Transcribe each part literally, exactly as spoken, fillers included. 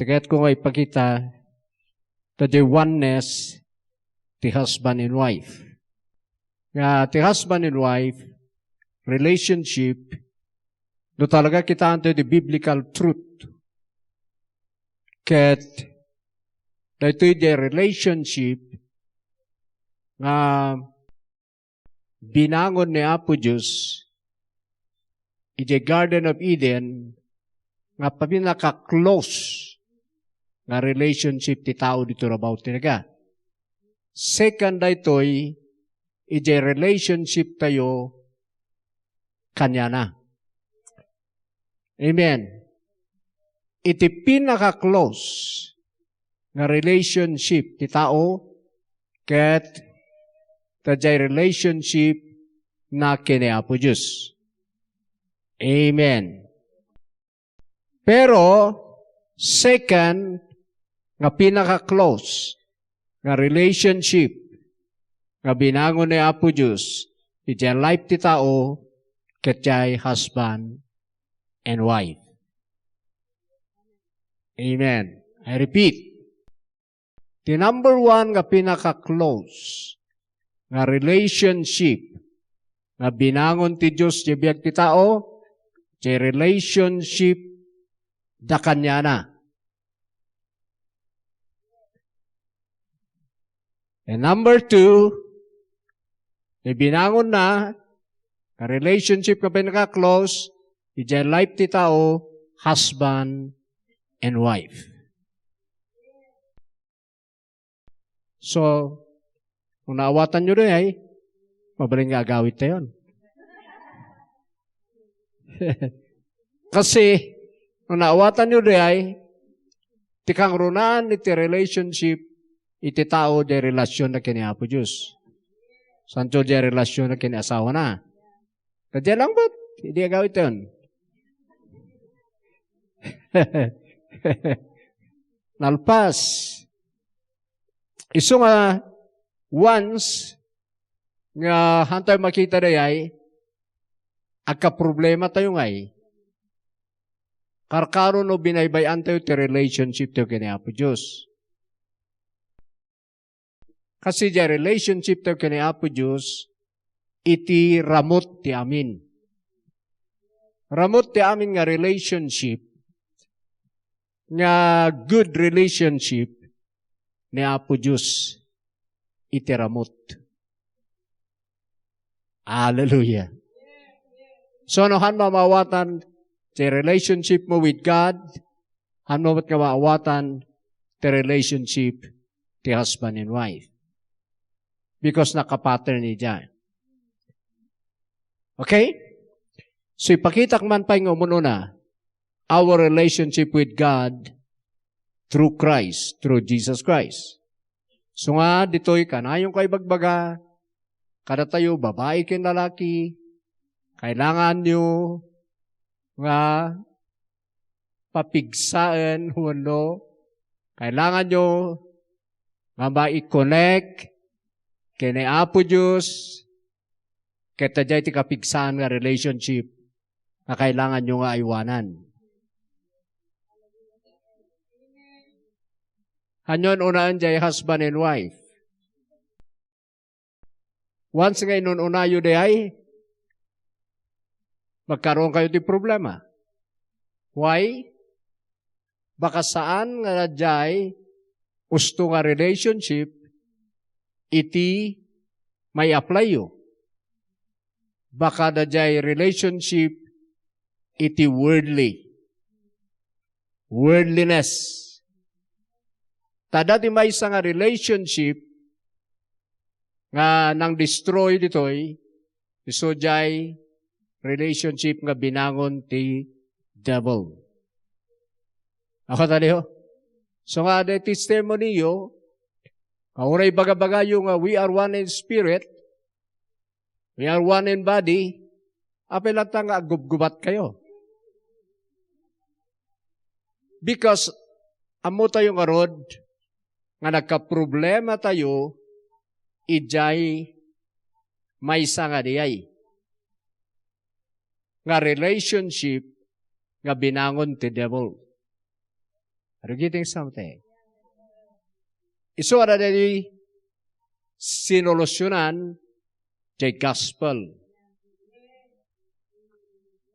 Ti kayatko nga ipakita, ta di oneness ti husband and wife. Nga ti husband and wife relationship, no talaga kitaanto ti biblical truth, ket daytoy di relationship nga binangon ni Apo Dios idiay Garden of Eden nga pinaka-close nga relationship ti tao ditoy rabaw ti daga. Second daytoy, idiay relationship tayo kaniana. Amen. Iti pinaka-close nga relationship ti tao ket ta diay relationship na ken ni Apo Dios. Amen. Pero, second, nga pinaka-close nga relationship nga binangon ni Apo Dios idiay life ti tao, ket diay husband and wife. Amen. I repeat, ti number one nga pinaka-close nga relationship nga binangon ti Dios diay biag ti tao, diay relationship da kaniana. And number two, ti binangon na nga relationship nga pinaka-close idiay life ti tao, husband and wife. So, no naawatanyo diay, mabalin nga agawidtayon. Kasi, no naawatanyo diay, ti kangrunaan iti relationship iti tao diay relasionna ken ni Apo Dios. Saanto diay relasionna ken ni asawana. Kadiay laengbet, idi agawidtayon. Nalpas. Isu nga once nga haantayo makita diay, agkaproblematayo ngay. Karkaro no binaybay-antayo ti relationship tayo ken ni Apo Dios. Kasi diay relationship tayo ken ni Apo Dios, iti ramut ti amin. Ramut ti amin nga relationship, nga good relationship ni Apo Dios iti ramut. Hallelujah. So, no, haanmo maawatan ti relationship mo with God, haanmo met nga maawatan ti relationship ti husband and wife. Because naka-pattern idiay. Okay? So, ipakitak man pay nga umun-una, our relationship with God through Christ, through Jesus Christ. So nga, ditoy kanayonko ibagbaga, kadatayo, babai ken lalaki, kailanganyo nga papigsaen wenno kailanganyo nga mai-connect ken ni Apo Dios, ket diay ti kapigsaan nga relationship nga kailanganyo nga aywanan. Ania nga unaen diay husband and wife? Once nga inun-unayo diay, magkaroon kayo ti problema. Why? Baka saan nga diay usto nga relationship iti may-apply yo. Baka diay relationship iti worldly. Worldliness. Ta adda ti maysa nga relationship nga nang-destroy ditoy, isu diay relationship nga binangon ti devil. Ako taliw? So nga, the testimony yo, nga uray bagabagayo nga we are one in spirit, we are one in body, apay latta nga aggubgubat kayo? Because ammo tayo ngarud nga nagkaproblema tayo idiay maysa nga diay nga relationship nga binangon ti devil. Are you getting something? Isu a daydi sinolusyonan ti gospel.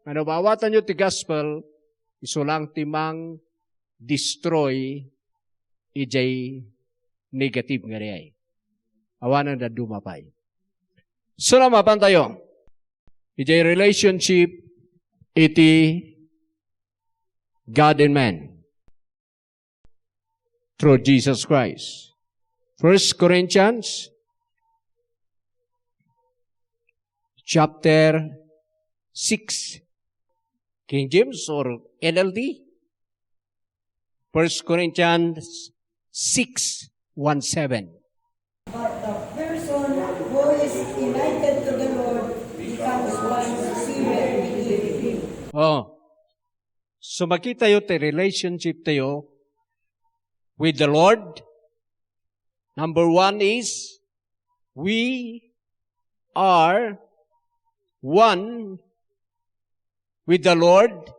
Nga no maawatanyo ti gospel, isu lang ti mang-destroy idiay negative nga diay. Awanen dadduma pay. Isu la mapantayo idiay relationship iti God and man through Jesus Christ. First Corinthians chapter six. King James or N L T? First Corinthians six, one seven. But the person who is united to the Lord becomes one spirit with him. Oh. So, makitayo ti relationship tayo with the Lord. Number one is, we are one with the Lord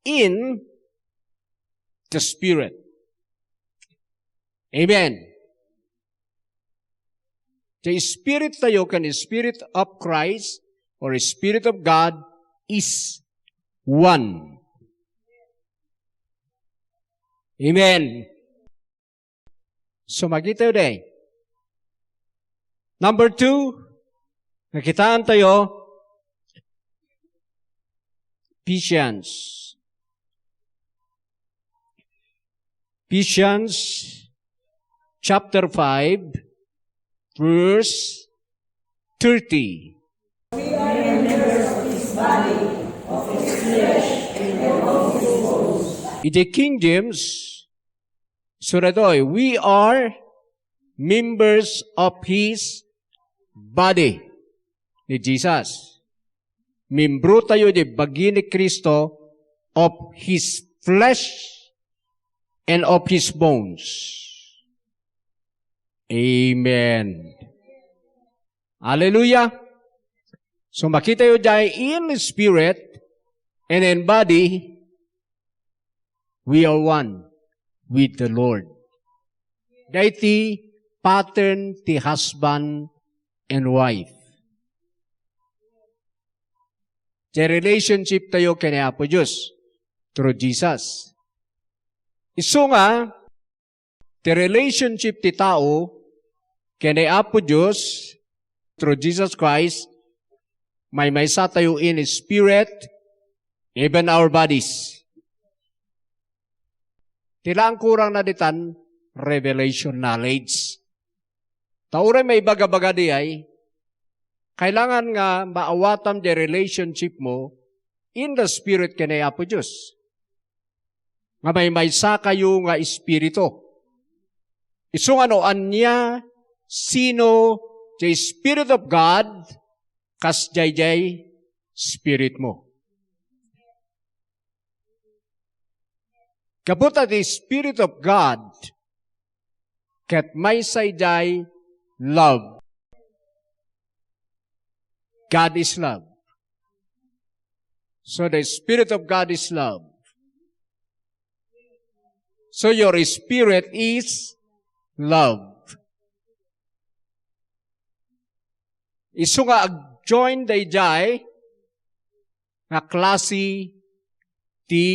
in the Spirit. Amen. The Spirit tayo ken Spirit of Christ or Spirit of God is one. Amen. So, makitayo di. Number two, nakitaan tayo, Ephesians. Ephesians chapter five, verse thirty. We are members of his body, of his flesh, and of his bones. Iti King James, isu daytoy, we are members of his body, ni Jesus. Membro tayo di bagi ni Cristo, of his flesh and of his bones. Amen. Hallelujah. So, makitayo diay in spirit and in body, we are one with the Lord. Daytoy pattern ti husband and wife. Ti relationship tayo ken ni Apo Dios through Jesus. Isu nga, ti relationship ti tao ken ni Apo Dios through Jesus Christ, maymaysa tayo in spirit, even our bodies. Ti laeng kurang na ditan, revelation knowledge. Ta uray maibaga-baga diay, kailangan nga maawatam di relationship mo in the spirit ken ni Apo Dios. Nga maymaysa kayo nga espiritu. Isu nga no ania, sino, the Spirit of God, kas daydiay spirit mo. Gapu ta the Spirit of God, ket maysa idiay love. God is love. So the Spirit of God is love. So your spirit is love. Isu nga ag-join daydiay nga klase ti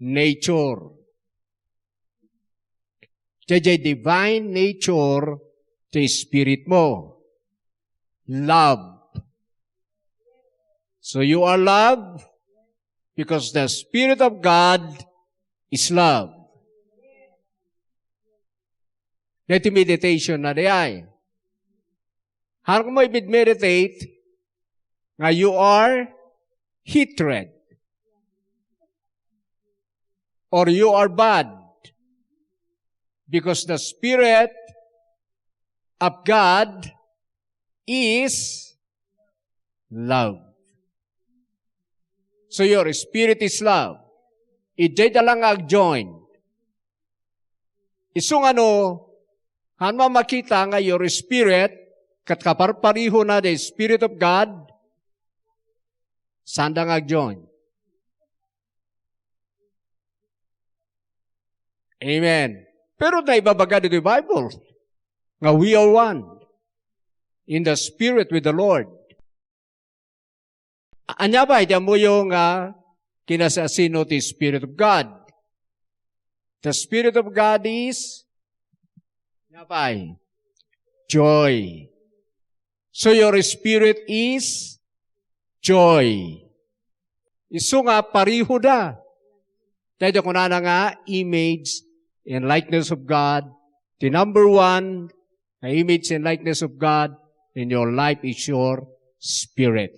nature. Daydiay divine nature ti spirit mo. Love. So you are love because the Spirit of God is love. Daytoy meditation na diay. Haan mo i-meditate nga you are hatred or you are bad because the Spirit of God is love. So your spirit is love. Idiay da lang nga ag-join. Isu nga no, haan mo makita nga your spirit, ket kaparparihona the Spirit of God, saan da nga ag-join. Amen. Pero naibabaga ditoy Bible nga we are one in the Spirit with the Lord. Ania pay ti ammoyo nga kinasiasino ti Spirit of God? The Spirit of God is, ania pay? Joy. So your spirit is joy. Isu nga parehoda. Dayta kunana nga image and likeness of God. The number one nga image and likeness of God in your life is your spirit.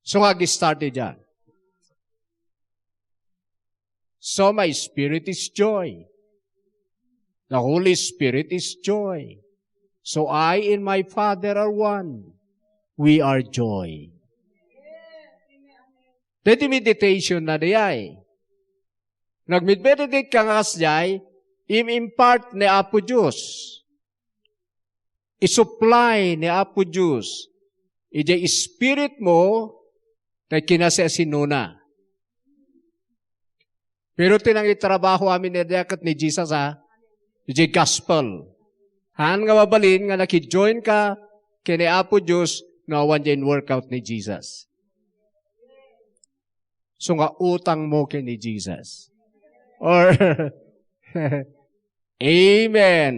So nga ag-start dyan. So my spirit is joy. The Holy Spirit is joy. So I and my Father are one. We are joy. Dayta meditation na diay. Nagmedmeditate ka nga kasdiay, im-impart ni Apo Dios. Isupply ni Apo Dios idiay spirit mo, tay kinasiasinona. Pero ti nangitrabaho amin ida ket ni Jesus, ha? Idiay gospel. Haan nga mabalin nga nakijoin ka ken ni Apo Dios no awan diay in-workout ni Jesus. So nga utang mo ken ni Jesus. Or, amen.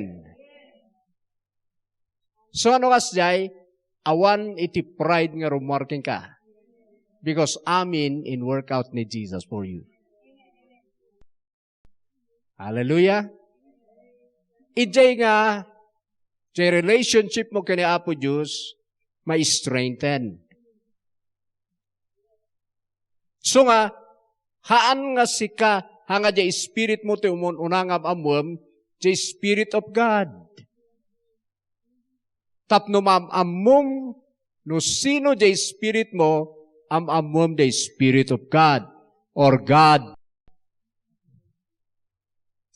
So ano kasdiay, awan iti pride nga rummuar kenka. Because amin in-workout ni Jesus for you. Hallelujah. Idiay nga, idiay relationship mo ken ni Apo Dios, ma-strengthen. So nga, haan nga sika, haan nga diay spirit mo ti umun-una nga am-ammoem, diay Spirit of God. Tapno maam-ammom no sino diay spirit mo, am-ammom diay Spirit of God or God.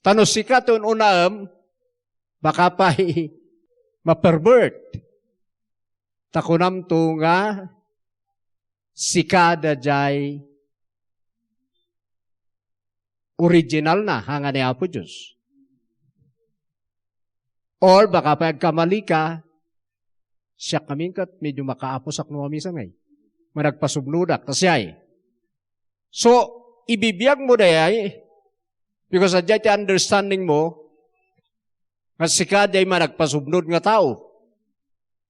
Ta no sika ti un-unaem, baka pay ma-pervert. Ta kunamto nga sika daydiay original na, haan nga ni Apo Dios. Or baka pay agkamali ka, siak ngamin ket medyo makaaposak no mamisangay. Managpasubnodak, ta siay. So, ibibiag mo dayay, because adjay ti understanding mo, nga sika diay managpasubnod nga tao.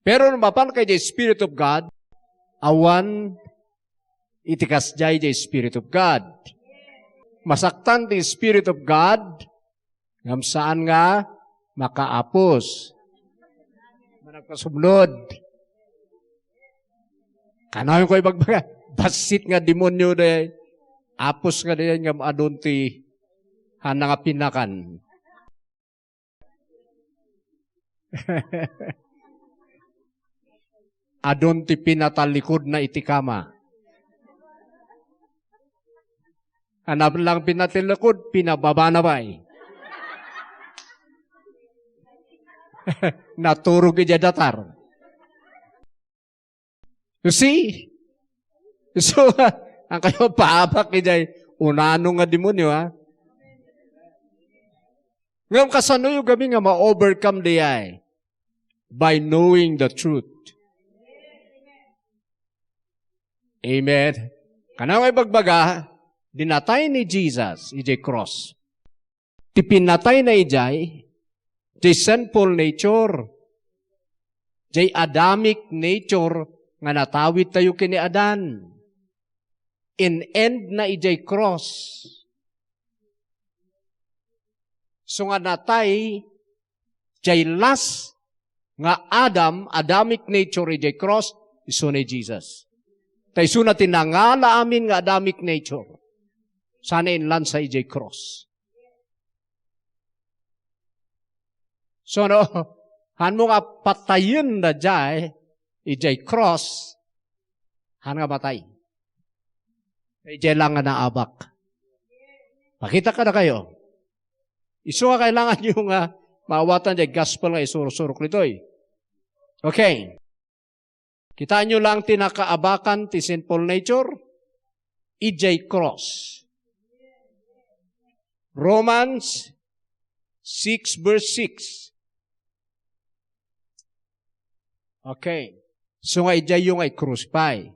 Pero no mapan ka idiay Spirit of God, awan iti kasdiay diay Spirit of God. Masaktan ti Spirit of God, ngem saan nga makaapos. Managpasubnod. Kanayon ko ibagbaga, bassit nga demonyo diay, apos nga diay, ngem adun ti haan nga pinakan. Adun ti pinatalikod na iti kama. Ania lang pinatalikod, pinababa na pay. Naturog idiay datar. You see? So, haan kayo paabak idiay unano nga demonyo, ha? Ngem kasanoyo gamin nga ma-overcome dayay? By knowing the truth. Amen. Kanayon nga ibagbaga, dinatay ni Jesus idiay cross. Ti pinatay na idiay, diay sinful nature, diay Adamic nature nga natawid tayo ken ni Adan. In-end na idiay cross. So nga natay, diay last nga Adam, Adamic nature idiay cross, isu ni Jesus. Ta isuna ti nangala amin nga Adamic nature. Sana inlansa idiay cross. So, no, haan mo nga patayen daydiay, idiay cross, haan nga matay. Idiay lang nga naabak. Pakita ka na kayo. Isu nga kailangan nyo nga maawatan diay gospel nga isursurok ditoy. Okay. Kitaan nyo lang ti nakaabakan ti sinful nature. idiay cross. Romans six verse six. Okay. So nga, idiayyo nga i-crucify.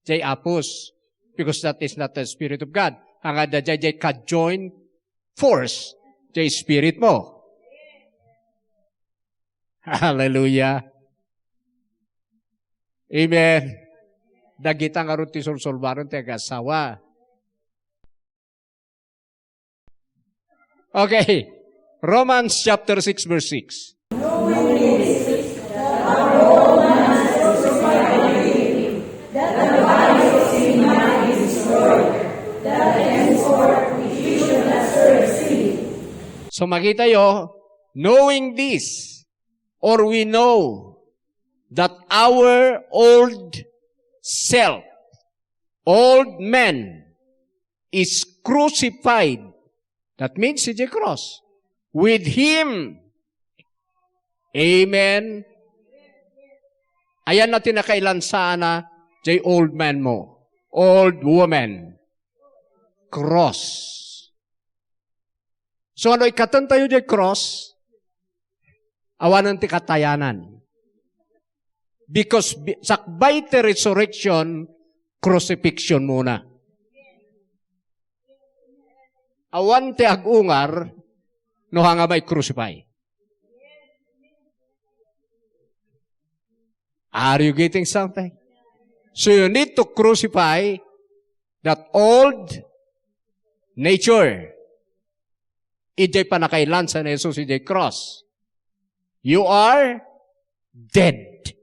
Jay apos, because that is not the Spirit of God. Ang adda jay, jay ka-join force, jay spirit mo. Hallelujah. Amen. Dagita ngarud ti sulsulbaron ti agassawa. Okay. Romans chapter six, verse six. So makita yo, knowing this, or we know that our old self, old man, is crucified. That means, idiay cross. With him. Amen. Ayan na ti nakailansaanna, jay old man mo. Old woman. Cross. So, ano ikkaten tayo jay cross? Awanen ti katayanan. Because bi-, sakbay ti resurrection, crucifixion muna. Awan ti agungar no haan nga mai-crucify. Are you getting something? So you need to crucify that old nature. Idiay pannakailansa ni Jesus idiay cross. You are dead.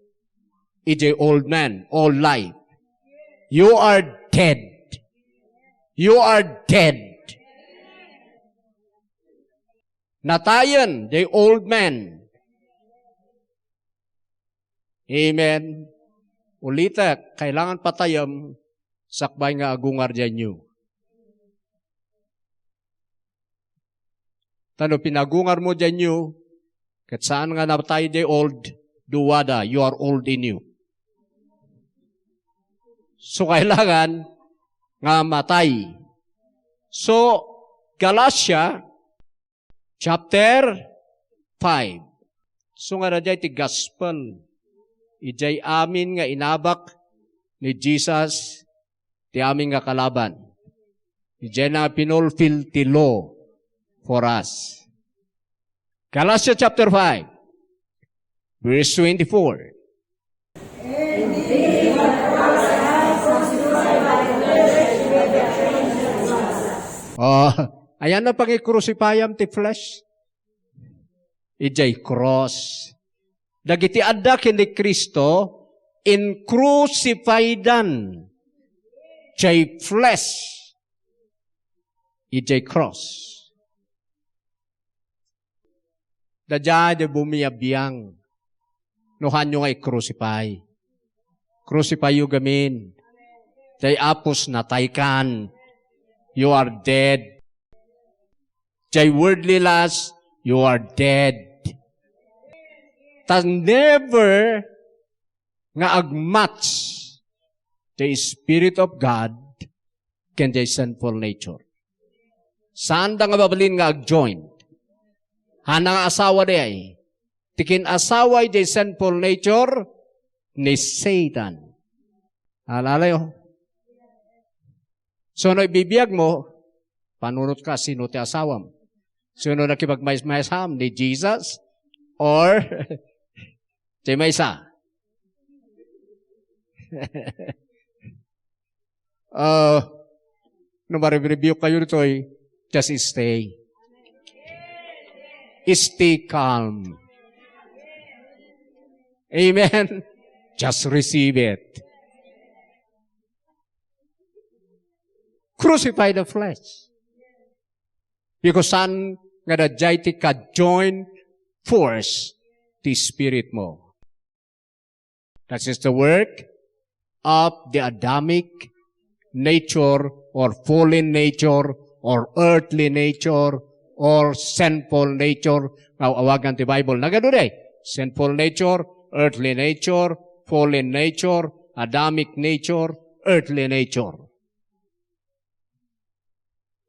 Idiay old man, old life. You are dead. You are dead. Natayen, the old man. Amen. Ulitek, kailangan patayem sakbay nga agungar diay new. Ta no pinagungar mo diay new, ket saan nga natay diay old, duada, you are old in you. So, kailangan nga matay. So, Galatia, chapter five. So nga, daydiay ti gospel. Idiay amin nga inabak ni Jesus ti amin nga kalaban. Idiay na pinulfil ti law for us. Galatia chapter five, verse twenty-four. Oh, ayan na pangikrusifiam ti flesh. Idiay cross. Dagiti adda ken ni Cristo, in-crucifiedan jay flesh idiay cross. Daydiay di bumiabiang no haanyo nga i-crucify. Crucify you gamin. Jay apos nataykan. You are dead. Jay worldly lust, you are dead. Ta never nga agmatch the Spirit of God ken the sinful nature. Saanda nga mabalin nga agjoin. Haanna nga asawa diay. Ti kin-asawa diay sinful nature ni Satan. Alalayo. So, no ibibiag mo, panunot ka, sino ti asawam? Sino nakipagmaysmaysam? Ni Jesus? Or ti maysa? Uh, no ma-rebuke kayo ditoy, just stay. Stay calm. Amen. Just receive it. Crucify the flesh. Because saan nga daydiay ti ka-join force ti spirit mo. That is the work of the Adamic nature or fallen nature or earthly nature or sinful nature nga awagan ti Bible. Nagadu diay? Sinful nature, earthly nature, fallen nature, Adamic nature, earthly nature.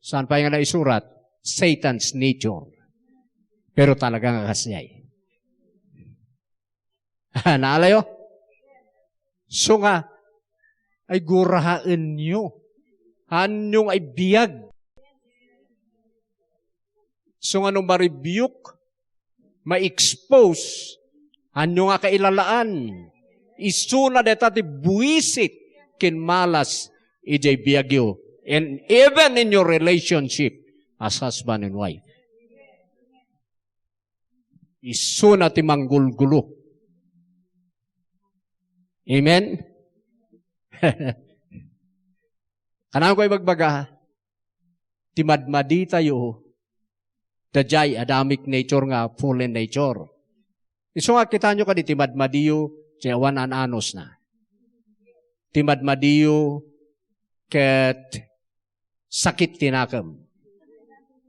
Saan pay nga naisurat? Satan's nature. Pero talaga nga kasdiay. Naalayo? So nga, ay gurahaenyo. Haanyo nga ibiag. So nga no ma-rebuke, ma-expose, haanyo nga kailalaan. Isuna dayta ti buisit ken malas idiay biagyo. And even in your relationship as husband and wife. Isuna ti manggulgulo. Amen? Kanako ibagbaga, ti madmaditayo, daydiay Adamic nature nga fallen nature. Isu nga kitanyo kadi ti madmadiyo, ti awan an-anusna. Ti madmadiyo ket sakit ti nakem.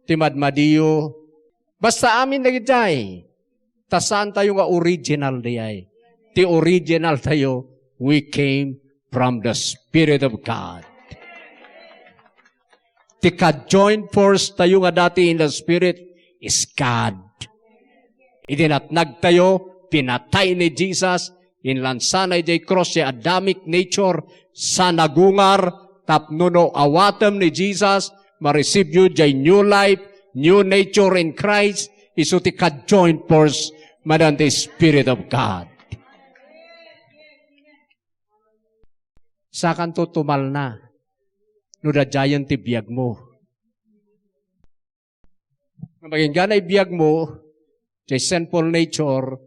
Ti madmadiyo, basta amin dagiti ay, ta saan tayo nga original diay. Ti original tayo, we came from the Spirit of God. Ti ka-joint force tayo nga dati in the Spirit is God. Iti natnag tayo, pinatay ni Jesus, inlansana idiay cross ti Adamic nature, sa nagungar, tapno no awatem ni Jesus, ma-receive you jay new life, new nature in Christ, isu ti ka-joint force madan ti Spirit of God. Sakanto tumalna no daydiayen ti biagmo. Maginggana ibiagmo, ti sinful nature,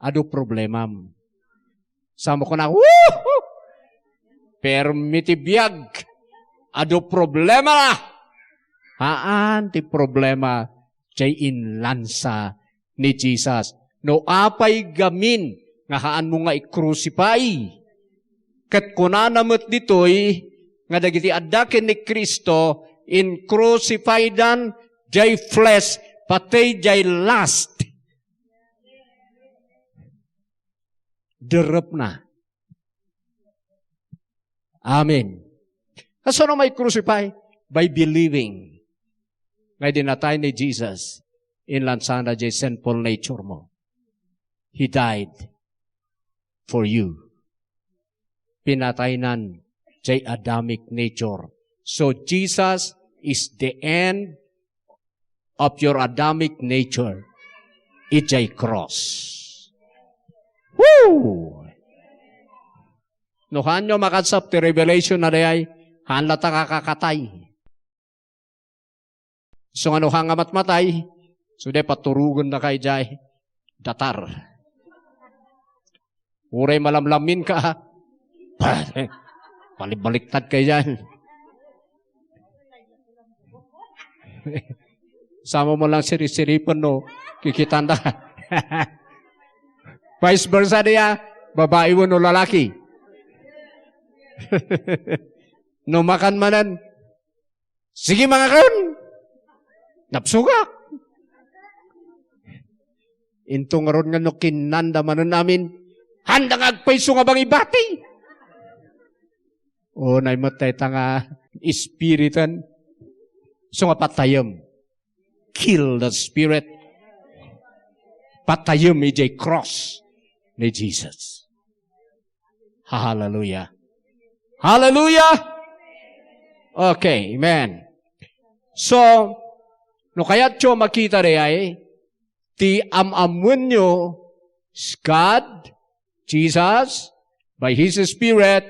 adu problemam. Samo kuna, "Woohoo! Permi ti biag, adu problema na." Haan ti problema, ti inlansa ni Jesus. No apay gamin nga haanmo nga i-crucify? Ket kunana met ditoy nga dagiti adda ken ni Cristo, in-crucifydan jay flesh, patay jay lust. Derepna. Amen. Kasano may crucify? By believing nga idi natay ni Jesus, inlansana jay sinful nature mo. He died for you. Pinataynan jay Adamic nature. So Jesus is the end of your Adamic nature. Ijay cross. Woo! No haanyo makasap ti revelation na dayay, haan latta nga kakatay. So nga no haan nga matmatay, so dayay paturogennaka idiay datar. Uray malamlaminka, palibaliktadka idiay. Samo mo lang sirisiripen no kikitanta. Vice versa diay, babai wenno lalaki. No makan manen, sige, mangakan. Napsugak. Into ngarud nga no kinnanda manen amin, haanda nga agpayso nga bangibati. O, naimut dayta nga espiritan. So nga patayem. Kill the spirit. Patayem ijay cross ni Jesus. Hallelujah. Hallelujah. Okay, amen. So, no kayatyo makita dayay, ti am-ammoenyo is God, Jesus, by His Spirit,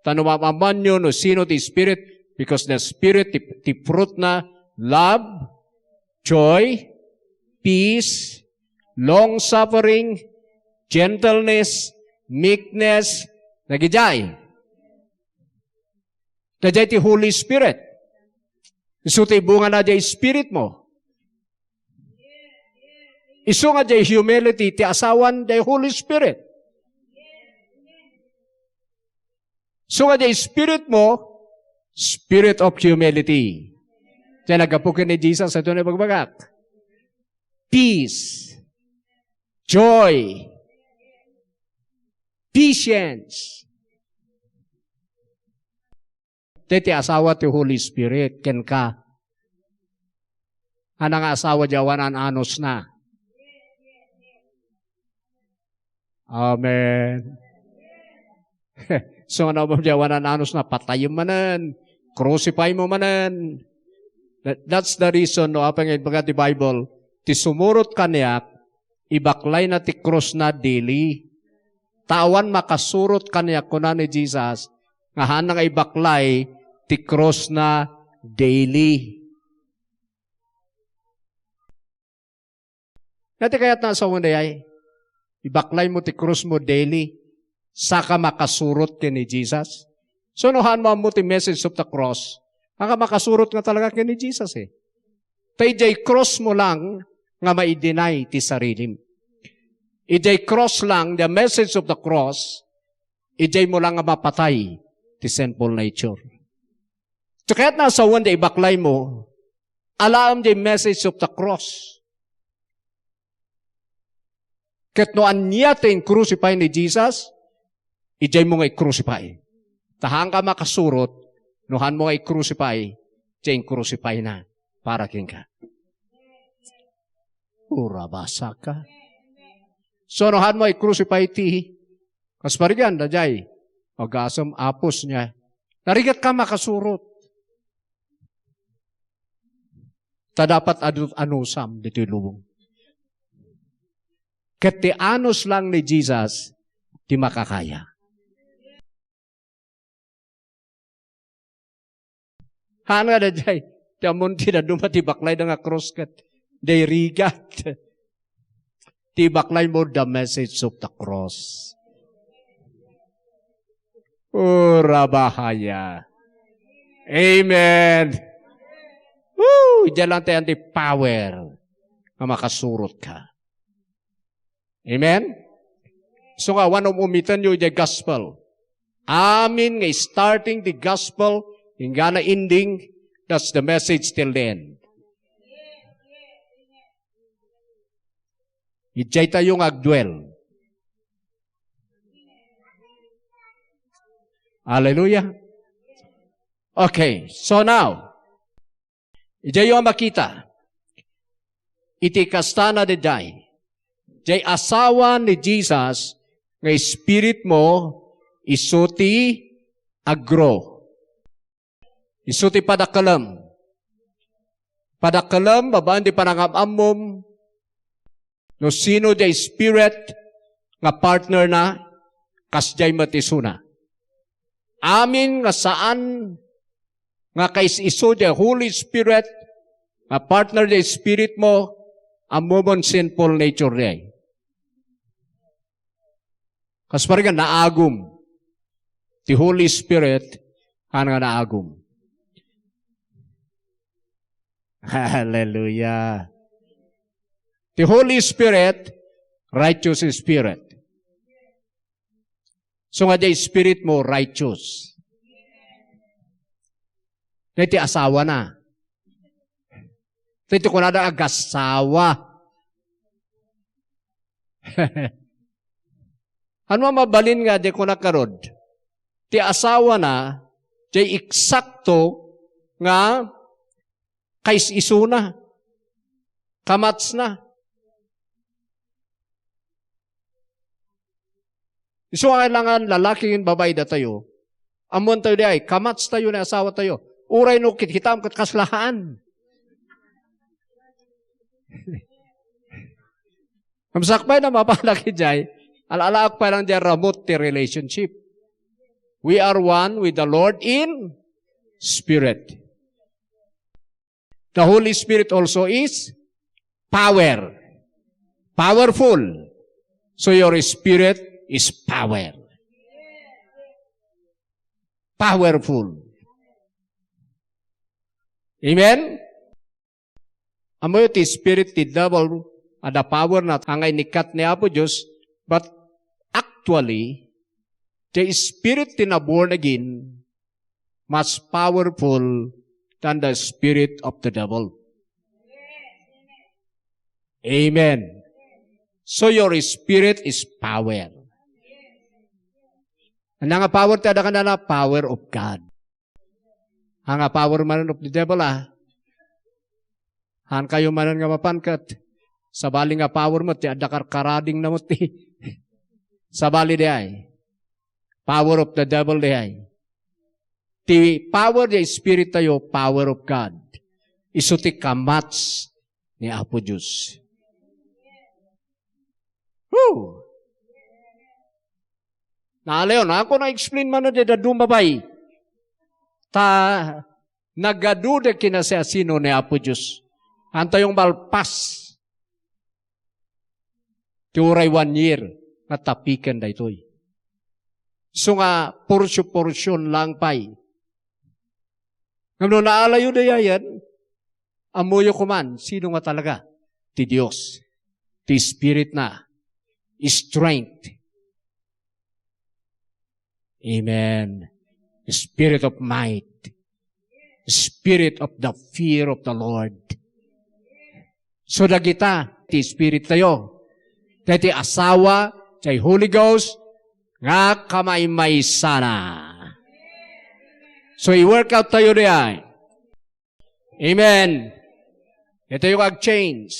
ta no maam-ammoanyo no sino ti Spirit, because the Spirit, ti, ti fruit na, love, joy, peace, long-suffering, gentleness, meekness, dagijay. Dayjay ti Holy Spirit. Isu ti bunga na jay Spirit mo. Isu nga jay humility, ti asawan jay Holy Spirit. Isu nga jay Spirit mo, Spirit of humility. Jay naggapu ken ni Jesus, ito na ibagbagak. Peace. Joy. Patience. Ti, ti asawa ti Holy Spirit kenka. Ania nga asawa, diay awan anusna. Amen. So, nga naman diay awan anusna, patayem manen, crucify mo manen. That, that's the reason, no, apay nga ibaga ti Bible, ti sumurot kaniak, ibaklayna ti krusna daily. Ta awan makasurot kaniak, kuna ni Jesus, nga haanna nga ibaklay ti krusna daily. Ania ti kayatna a sawen, daydiay? Ibaklay mo ti krus mo daily, saka makasurot ken ni Jesus. So, no haan mo ammo ti message of the cross, haan ka makasurot nga talaga ken ni Jesus, eh. Ta idiay cross mo lang nga maidinay ti sarilim. Idiay cross lang, the message of the cross, idiay mo lang nga mapatay ti sinful nature. So, kayatna a sawen, diay ibaklay mo, alaem diay message of the cross. Ket no ania ti in-crucify ni Jesus, idiay mo nga i-crucify. Ta haan ka makasurot, no haan mo nga i-crucify, diay in-crucify na para kenka. Urabasaka. So, no haan mo i-crucify ti, kas parigan, daydiay, agasem, apos niya. Narigat ka makasurot. Ta dapat adu-, anusam ditoy lubong. Ket ti anus lang ni Jesus ti makakaya. Haan nga daydiay, ti ammon ti dadduma ti baklayda nga cross ket diay rigat. Ti baklay mo, the message of the cross. Urabahaya. Amen. Woo! Diay lang tayo ti power nga makasurot ka. Amen? So nga, awan um-umiten yo idiay gospel. Amin nga starting the gospel, inggana ending, that's the message till the end. Idiay tayo nga agduel. Hallelujah. Okay, so now, idiay yo a makita, iti kastana daydiay, diay asawa ni Jesus nga spirit mo, isu ti agro. Isu ti padakelem. Padakelem, babaen ti panangam-ammom, no sino diay spirit nga partner na, kasdiay met isuna. Amin nga saan nga kais-isu diay Holy Spirit, nga partner diay spirit mo, ammomon sinful nature diay. Kas parigan, naagum. Ti Holy Spirit, haan nga naagum. Hallelujah. Ti Holy Spirit, righteous Spirit. So nga diay spirit mo, righteous. Diay ti asawa na. Diay ti kunada agasawa. Ania mabalin nga diay kuna karod? Ti asawa na, diay eksakto nga kais-isuna. Kamats na. Isu nga kailangan lalaki ken babai datayo. Ammoan tayo diay, kamats tayo ni asawa tayo. Uray no kitkitaem ket kasla haan. Ngem sakbay na mapanak idiay, ala-alaak pay lang diay ramut ti relationship. We are one with the Lord in spirit. The Holy Spirit also is power. Powerful. So your spirit is power. Powerful. Amen? Ammoyo ti spirit ti devil, adda power na nga inikkat ni Apo Dios, but actually, the spirit ti na born again, mas powerful than the spirit of the devil. Amen. So your spirit is power. Ania nga power ti adda kenkuana? Power of God. Ania nga power manen of the devil, ah? Haan kayo manen nga mapan ket sabali nga power met ti adda karkaradingna met ti sabali diay. Power of the devil diay. Ti power ti Espiritu tayo, power of God. Isu ti kamats ni Apo Dios. Woo! Naalayo, na ako na-explain man na dida dumabay. Ta, nagadu da kinasiasino ni Apo Dios. Antayong malpas. Ti uray one year, nga tapiken daytoy. So nga, porsio-porsio lang pay. Ngem no naalayo dayayen, ammoyo koman, sino nga talaga? Ti Dios. Ti Spirit na. Strength. Amen. Spirit of might. Spirit of the fear of the Lord. So dagita, ti Spirit tayo. Dagiti asawa, ti Holy Ghost, nga kamaymaysana. So i-work out tayo diay. Amen. Ito yung ag-change.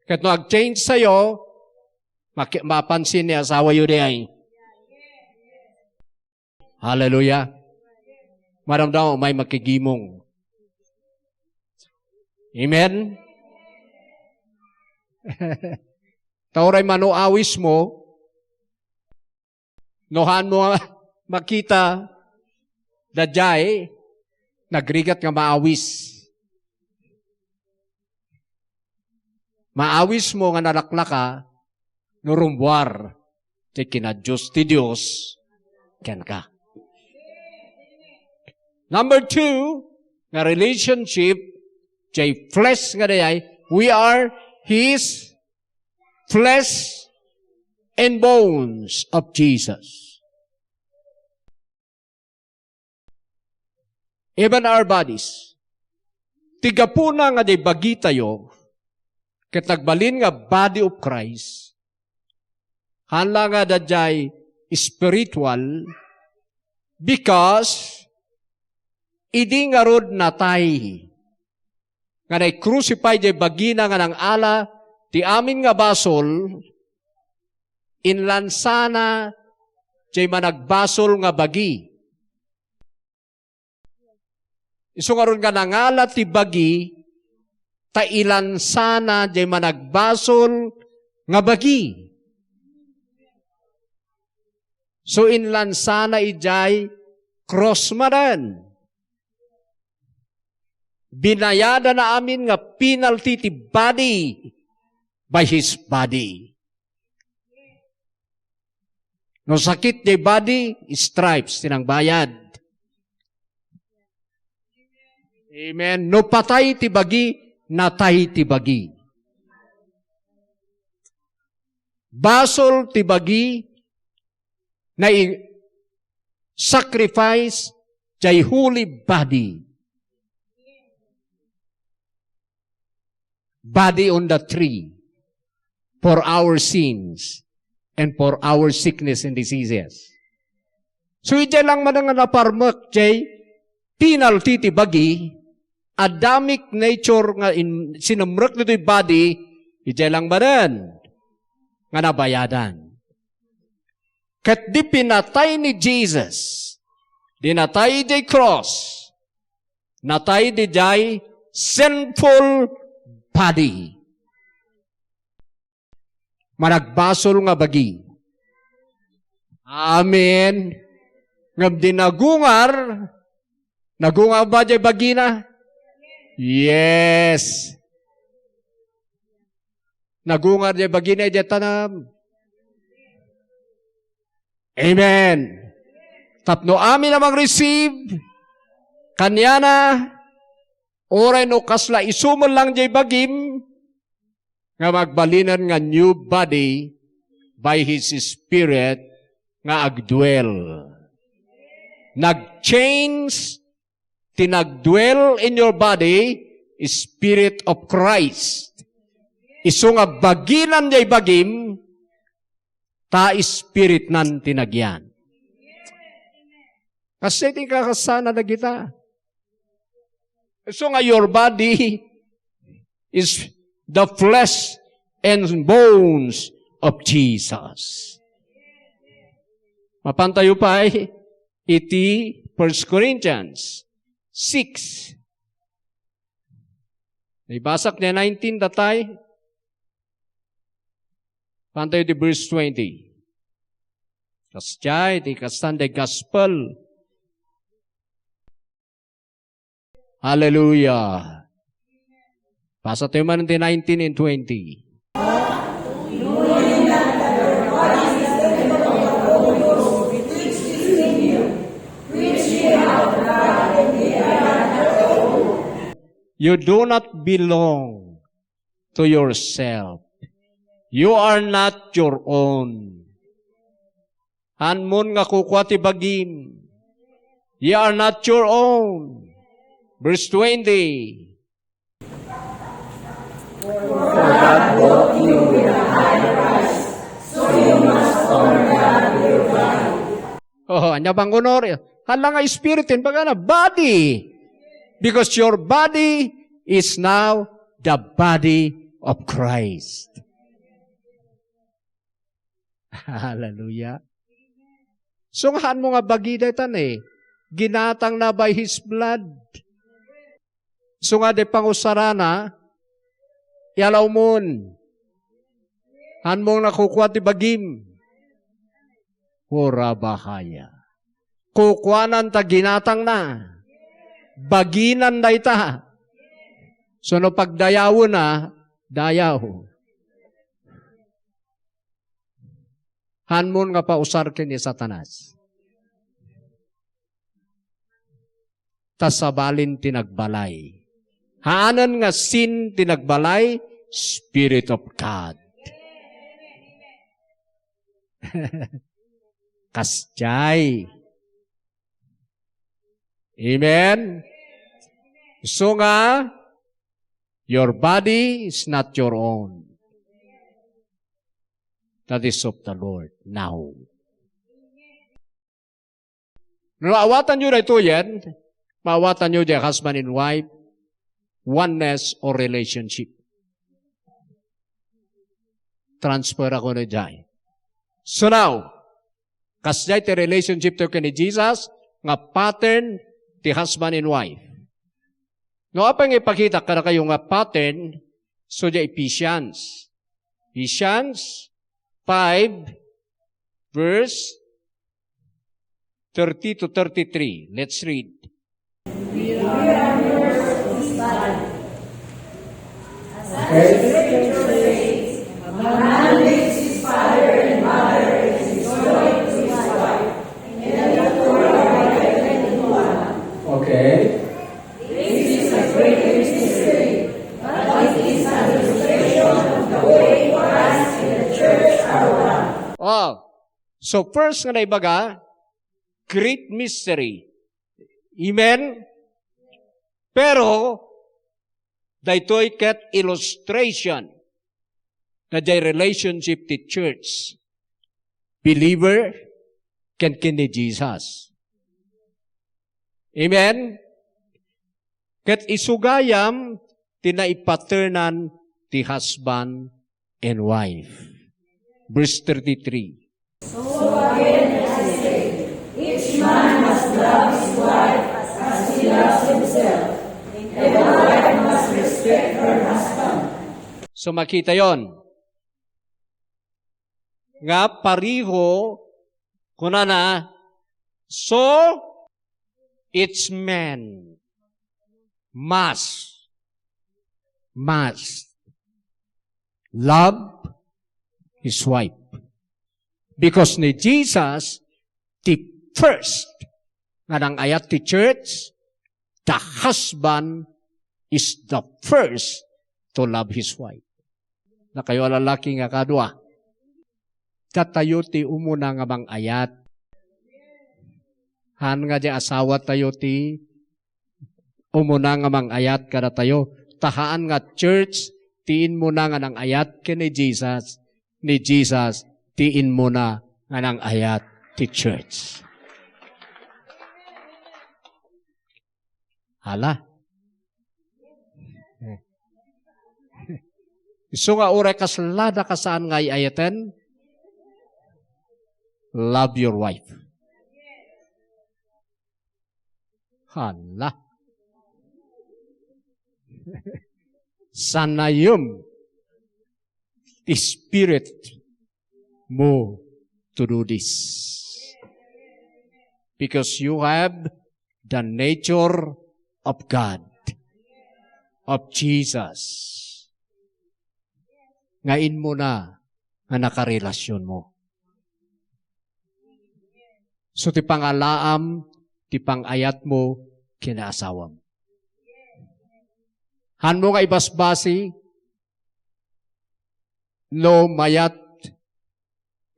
Ket no ag-change tayo, maki-, mapansin ni asawa yu diay. Hallelujah. Maramdam mo may makigimong. Amen? Tauray mano awis mo, no haan mo nga makita, daydiay, nagrigat nga maawis. Maawis mo nga nalaklaka, no rumbuar ti kinadios ti Dios kenka. Number two, nga relationship, jay flesh nga dayay, we are His flesh and bones of Jesus. Even our bodies. Ti gapuna nga di bagitayo, ket nagbalin nga body of Christ, haan la nga daydiay spiritual, because idi ngarud natay, nga nai-crucify jay bagina nga nangala ti amin nga basol, inlansana jay managbasol nga bagi. Isu ngarud nga nangala ti bagi, ta ilansana jay managbasol nga bagi. So, inlansana idiay cross manen. Binayadana amin nga penalty ti body by His body. No sakit ti body, stripes ti nangbayad. Amen. No patay ti bagi, natay ti bagi. Basol ti bagi, nai-sacrifice jay holy body. Body on the tree for our sins and for our sickness and diseases. So, idiay lang man nga naparmek jay penalty ti bagi, Adamic nature nga in-, sinumrek ditoy body, idiay lang manen nga nabayadan. Ket di pinatay ni Jesus, di natay idiay cross, natay didiay sinful body. Managbasol nga bagi. Amen. Ngem di nagungar, nagungar ba diay bagina? Yes. Nagungar diay bagina, diay tanam. Amen. Tapno amin a mang-receive kaniana, uray no kasla isu met lang diay bagim, nga magbalinen nga new body by His Spirit nga agdwell. Nag-change ti nagdwell in your body, Spirit of Christ. Isu nga baginan diay bagim, ta Spiritnan ti nagyan. Kasdiay ti kakasana dagita. So nga your body is the flesh and bones of Jesus. Mapantayo pay iti First Corinthians six. Naibasak ni nineteen datay. Pantayo ti verse twenty. Kasdiay ti kastan the gospel. Hallelujah. Basa tayo man ti nineteen and twenty. You do not belong to yourself. You are not your own. Hanmon nga kukua ti bagim. Ye are not your own. Verse twenty. For God bought you with a high price, so you must honor God with your body. Oh, ania bang honor? Hala nga spiritu, imbagana, body. Because your body is now the body of Christ. Hallelujah. So, hanmo nga bagi dayta ni, ginatangna by His blood. So nga di pangusarana, ialawmon. Hanmo nga kukua ti bagim. Hura bahaya. Kukuanan ta ginatangna. Baginan dayta. So no pagdayawena, dayaw. Hanmon nga pausar ken ni Satanas. Ta sabalin ti nagbalay. Haanen nga sin ti nagbalay, Spirit of God. Kasdiay. Amen? So nga, your body is not your own. That is of the Lord now. No, awatanyo daytoyen, maawatanyo diay husband and wife, oneness or relationship. Transfer ako na diay. So now, kasdiay ti relationship tayo ken ni Jesus, nga pattern ti husband and wife. No, apay nga ipakita kadakayo nga pattern, so diay Ephesians. Ephesians five, verse thirty to thirty-three. Let's read. We are members of his body. As the scripture says, a man leaves his father and mother and is joined to his wife, and the two are become one. Okay. This is a great mystery, but it is an illustration of the way Christ and the church are one. Oh. So first nga naibaga, great mystery. Amen? Pero, daytoy ket illustration na diay relationship ti church, believer, ken ken ni Jesus. Amen? Ket isu gayam ti naipatternan ti husband and wife. Verse thirty-three. So again, I say, each man must love his wife as he loves himself, and the wife must respect her husband. So makitayon nga pareho, kunana, so each man must, must love his wife. Because ni Jesus, the first nga nang-ayat ti church, the husband is the first to love his wife. Dakayo a lalaki nga kadua, datayo ti umuna nga mang-ayat. Haan nga diay asawatayo ti umuna nga mang-ayat kadatayo. Ta haan nga church ti immuna nga nang-ayat ken ni Jesus. Ni Jesus ti immuna nga nang-ayat ti church. Ala. Isu nga uray kasla dakayo saan nga ay-ayaten, love your wife. Hala. Sanayem ti spirit mo to do this. Because you have the nature of God, of Jesus. Nga inmo na nga nakarelasyonmo. So ti pangalaam, ti pangayatmo ken asawam. Hanmo nga ibasbasi no mayat,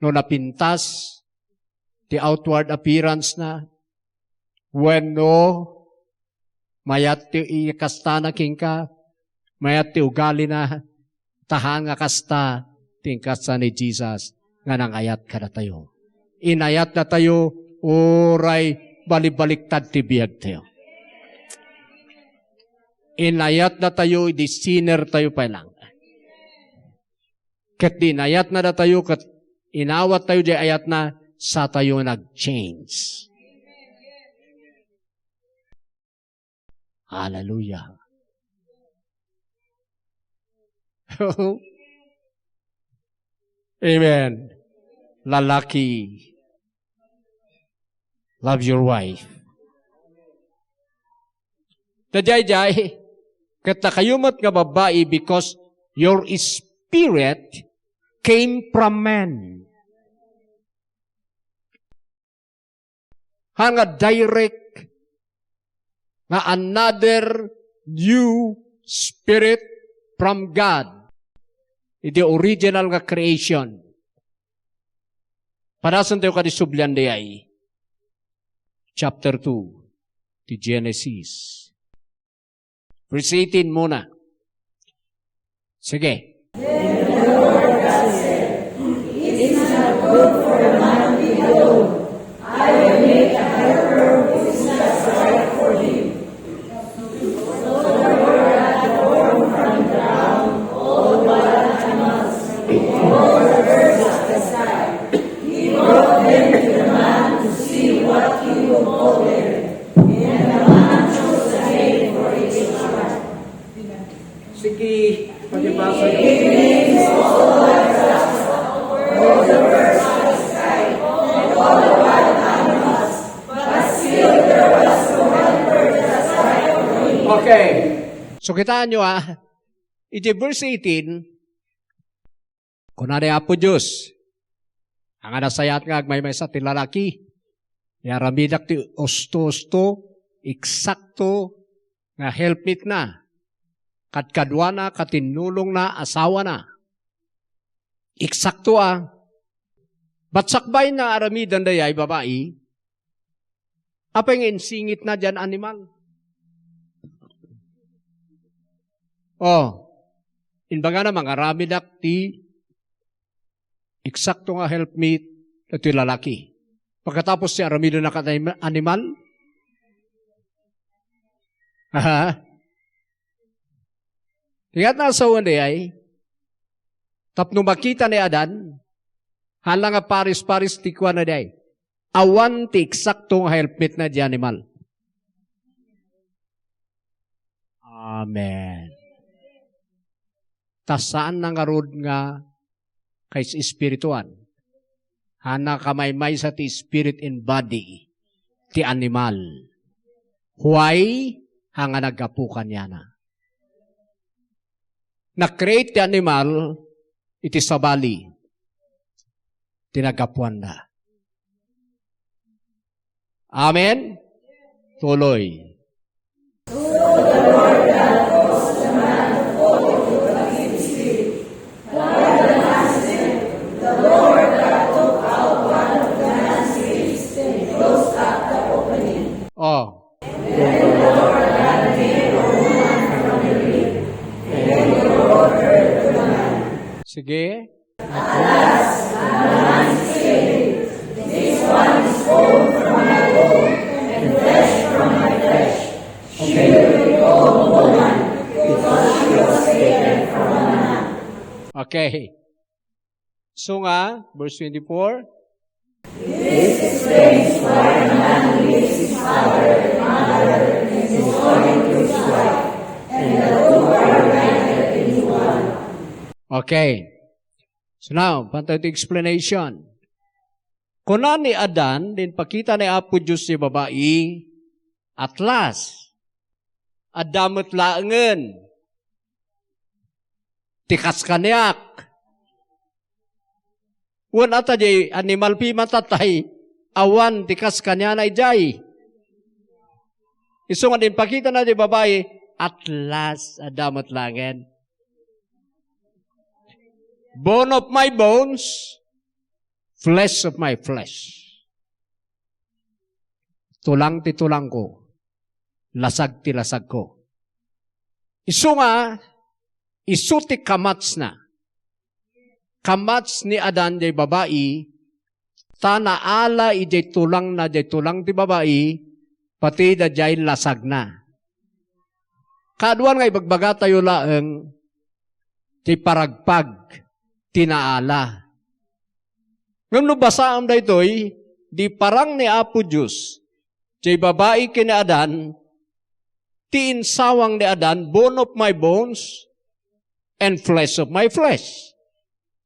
no napintas ti outward appearance na, wenno mayat ti ikastana kenka, mayat ti ugalina, ta haan nga kasta ti inkasta ni Jesus nga nangayat kadatayo. Inayat datayo, uray balibaliktad ti biagtayo. Inayat datayo, idi sinner tayo pay lang. Ket di inayatna datayo, ket inawat tayo di ayatna, sa tayo nag-change. Hallelujah. Amen. Lalaki, love your wife. Daydiay, ket dakayo met nga babbai, because your spirit came from man. Haan nga direct nga another new spirit from God. Iti original nga creation. Padasentayo kadi sublian dayay. Chapter two ti Genesis. Verse eighteen muna. Sige. Then the Lord God said, "It is not good for the man to be alone. I will make a helper who is just right for him." So the Lord God formed from the ground all wild animals and all the birds of the sky. He brought them to the man to see what he would call them. And the man chose a name for each one. Sige, pakibasa. Okay. So, kitaenyo, ah, iti verse eighteen, kuna ni Apo Dios, haan nga nasayaat nga agmaymaysa ti lalaki, nga aramidak ti usto-usto, eksakto nga helpmate na, kadkaduana, katinnulongna, asawana. Eksakto a. But sakbay nga aramiden dayay babai, apay nga insingitna diay animal? Oh, imbagana, mangaramedak ti eksakto nga helpmate daytoy lalaki. Pagkatapos ti aramidna ket anim-, animal? Aha. Ti kayat nga asawana dayay, tapno makita ni Adan, haan la nga pares-pares ti kuana dayay. Awan ti eksakto nga helpmate na diay animal. Amen. Ta saan na ngarud nga kais-espirituan. Haan nga kamaymaysa ti spirit and body ti animal. Why? Haan nga naggapu kaniana. Na-create ti animal iti sabali ti naggapuanda. Amen? Tuloy. Oh. Sige. At last, the man said, "This one is bone from my bone and flesh from my flesh. Okay. So nga, verse twenty-four. This explains why a man leaves his father and mother and is joined to his wife, and the two are united into one. Okay. So now, pantay ti explanation. Kuna ni Adan, din pakita ni Apo Diyos ti babai, at last, adda met laengen ti kas kaniak. Wen ata di animal pimata tay awan ti kas kaniana idiay. Isu nga din pakita na di babai, at last, adda met laengen. Bone of my bones, flesh of my flesh. Tulang ti tulangko, lasag ti lasagko. Isu nga, isu ti kamatsna. Kamats ni Adan jay babai, ta naala idiay tulangna, jay tulang ti babai, pati daydiay lasagna. Kaaduan nga ibagbagatayo laeng ti paragpag ti naala. Ngem no basaem daytoy, di parang ni Apo Dios, jay babai ken ni Adan, ti insawang ni Adan, bone of my bones and flesh of my flesh.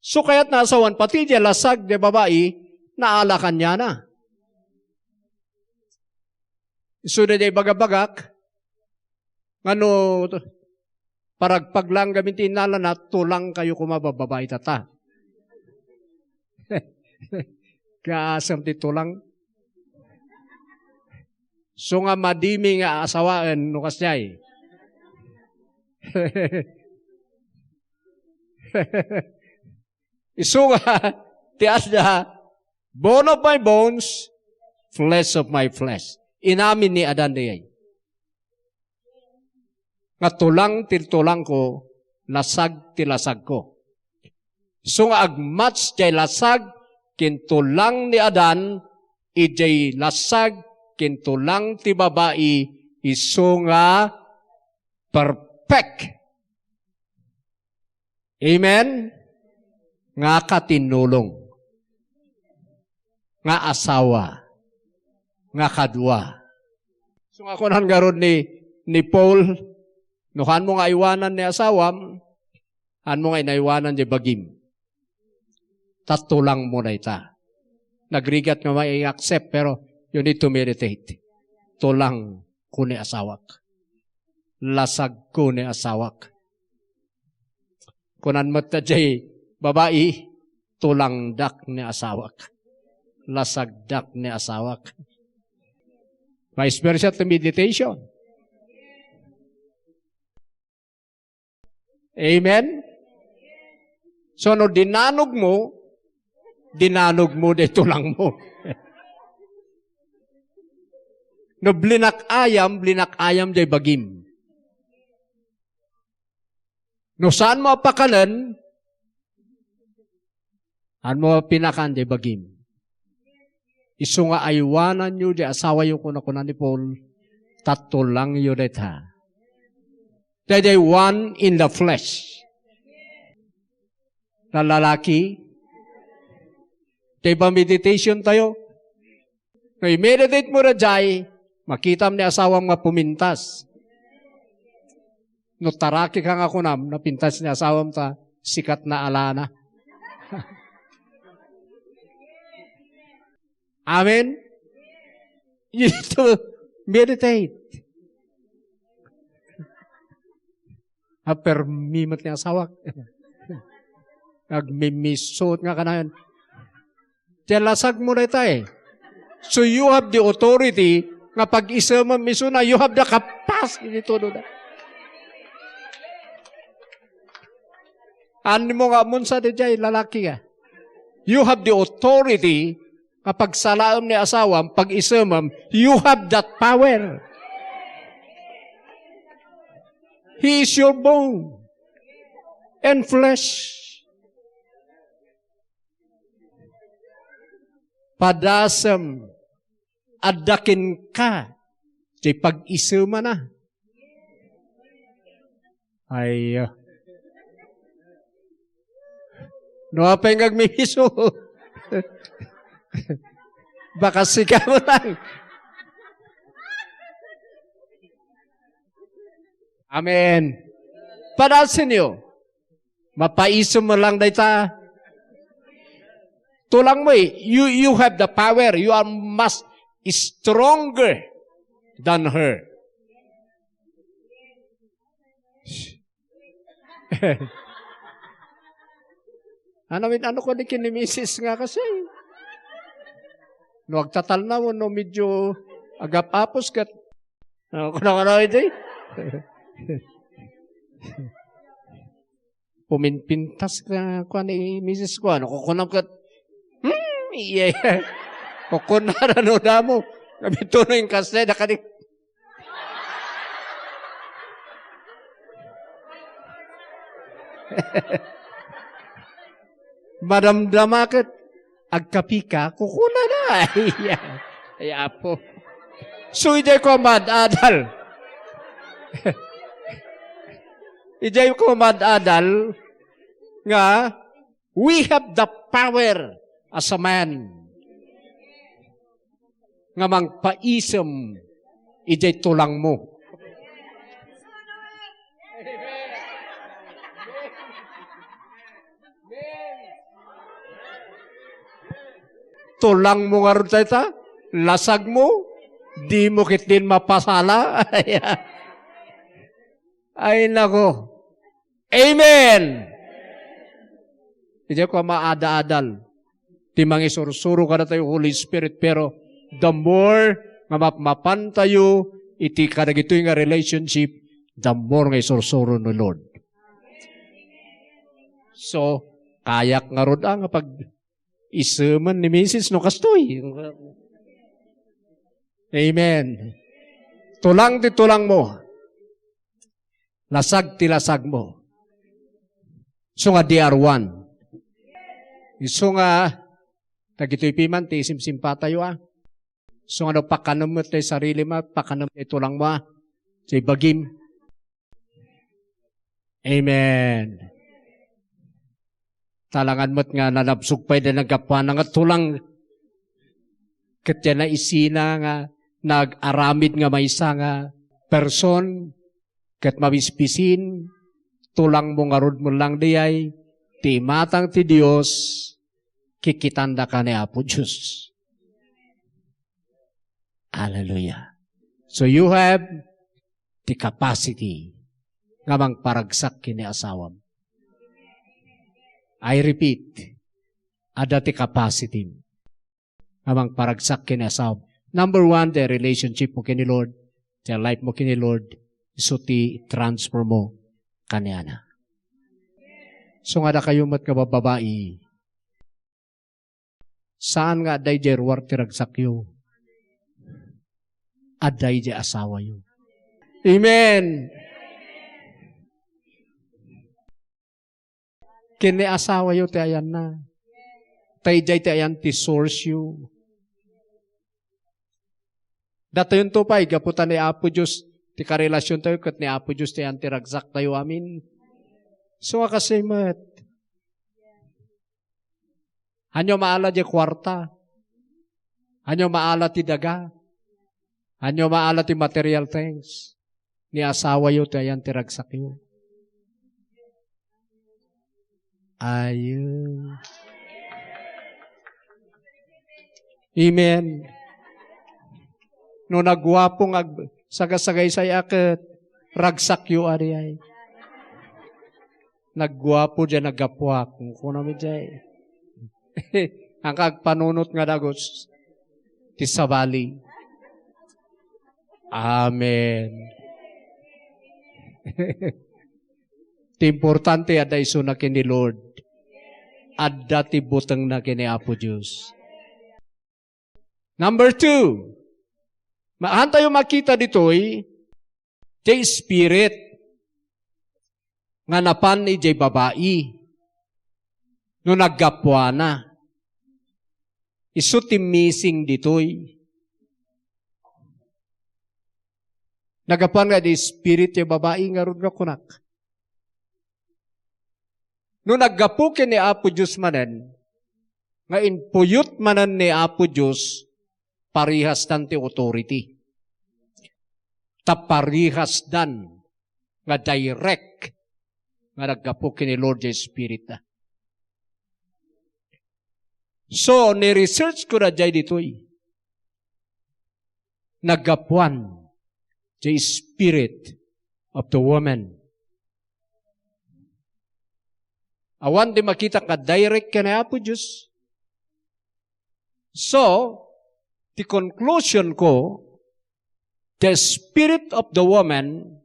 So kayat nga asawan, pati jay lasag jay babai, naala kaniana. Isu daydiay ibagabagak, nga no paragpag laeng gamin ti innalana, tulangkayo koma, babbabai tata. Kaasam ti tulang. So nga madimi nga asawaen no kasdiay. Isu nga ti adda, bone of my bones, flesh of my flesh. Inamin ni Adan dayay. Nga tulang ti tulangko, lasag ti lasagko. Isu nga agmatch jay lasag ken tulang ni Adan, idiay lasag ken tulang ti babai, isu nga perfect. Amen? Nga katinnulong. Nga asawa. Nga kadua. So nga kunan ngarud ni, ni Paul, no, haan mo nga aywanan ni asawam, haan mo nga inaywanan jay bagim. Ta tulang mo dayta. Nagrigat nga mai-accept, pero you need to meditate. Tulang ko ni asawak. Lasag ko ni asawak. Kunan met ta jay babai, tulangdak ni asawak. Lasagdak ni asawak. Vice versa to meditation. Amen? So, no dinanog mo, dinanog mo jay tulang mo. No blinak ayam, blinak ayam jay bagim. No saan mo a pakanen, haan mo pinakan jay bagim. Isu nga aywananyo jay asawayo, kuna-kuna ni Paul, ta tulangyo dayta. Daydiay one in the flesh. Lalaki, jay ba meditation tayo? No i-meditate mo daydiay, makitam ni asawam nga pumintas. No taraki ka nga kunam, napintas ni asawam ta sikat na alana. Amen? You need to meditate. Apermi met ni asawak. Agmimisuot nga kanayon. Ti lasag mo dayta eh. So you have the authority nga pag-isemem isuna, you have the capacity to do that. Haan mo nga amunsa daydiay, lalaki ka. You have the authority nga pagsalaem ni asawam, pag-isemem, you have that power. He is your bone and flesh. Padasem, adda kenka, ti pag-isemana. Ay, ah. No, apay nga agmimiso? Baka sika mo lang. Amen. Padasenyo. Mapaisem mo lang dayta. Tulang mo eh. You, you have the power. You are much stronger than her. Ano, ano ko di kin ni misis nga kasi? No, agtatalna mo, no, medyo agap-apos kat. Ano ko na, ano, iti? Puminpintas ka, kuan, ni misis ko, ano, kukunam kat, hmm, iya, iya. Kukunara, no, damo. Kami tuno yung kasne, nakadi-, madamdama ket, agkapi ka, kukuna na. Ay, ay, Apo. So, idiay ko mad-adal. Idiay ko mad-adal nga we have the power as a man nga mangpaisem idiay tulangmo. Tulangmo ngarud dayta, lasagmo, dimo ketdin mapasala. Ay, nako. Amen! Idiay ko maada-adal ti mangisursuro kadatayo Holy Spirit, pero the more nga mapmapantayo iti kadagitoy nga relationship, the more nga isursuro ni Lord. So, kayak ngarud a nga pag-isemen ni misis no kastoy. Amen. Tulang ti tulangmo. Lasag ti lasagmo. Isu nga D R one. Isu nga, dagitoy piman ti isimsimpatayo, a. Isu nga no pakanem met ti sarilim, a, pakanem ti tulangmo, a. Ti bagim. Amen. Talangan met nga nanabsog pay da naggapuana nga tulang. Ket diay naisina nga nag-aramid nga maysa nga person, ket mabisbisin, tulangmo ngarud met lang diay, ti imatang ti Dios, kikitandaka ni Apo Dios. Hallelujah. So you have the capacity nga mangparagsak ken ni asawam. I repeat, adda ti capacity nga mangparagsak ken ni asawam. Number one, the relationship mo ken ni Lord, the life mo ken ni Lord, isu ti transfer mo kaniana. So nga dakayo met nga babbabai, saan nga adda idiay ruar ti ragsakyo. Adda idiay asawayo. Amen. Ken ni asawayo ti ayanna. Ta idiay ti ayan ti source yo. Datayonto pay, gapu ta ni Apo Dios ti karelasiontayo ket ni Apo Dios ti ayan ti ragsaktayo. Amen. So, a, kasi met. Hanyo maala diay kuarta? Hanyo maala ti daga? Hanyo maala ti material things? Ni asawayo ti ayan ti ragsakyo. Ayo. Amen. No nagguapo nga ag-, sagasagaysay a ket ragsakyo a diay. Nagguapo diay naggapuak. Kunam idiay. Ang agpanunot nga dagus ti sabali. Amen. Ti importante, adda isuna ken ni Lord. Adda ti butengna ken ni Apo Dios. Number two, ma-, haantayo makita ditoy, ti spirit nga napan idiay babai no naggapuana. Isu ti missing ditoy. Naggapuan nga di spirit ti babai ngarud nga kunak. No naggapu ken ni Apo Dios manen, nga impuyot manen ni Apo Dios, parehasdan ti authority. Ta parehasdan nga direct nga naggapu ken ni Lord jay Spirit na. So, ni-research ko na jay ditoy. Naggapuan jay Spirit of the woman. Awan ti makita nga direct ken ni Apo Dios. So, ti conclusion ko, the spirit of the woman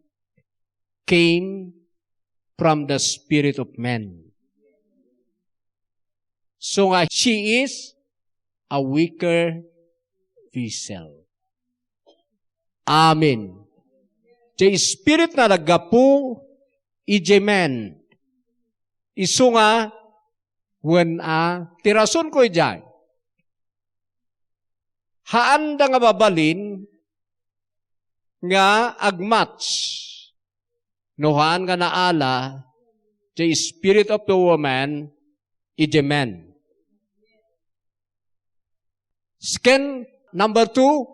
came from the spirit of man. So nga, she is a weaker vessel. Amen. Ti spirit na naggapu idiay man. Isu nga, wen a, ti rason ko idiay. Haanda nga mabalin nga agmatch no haan nga naala ti spirit of the woman idiay man. Second, number two,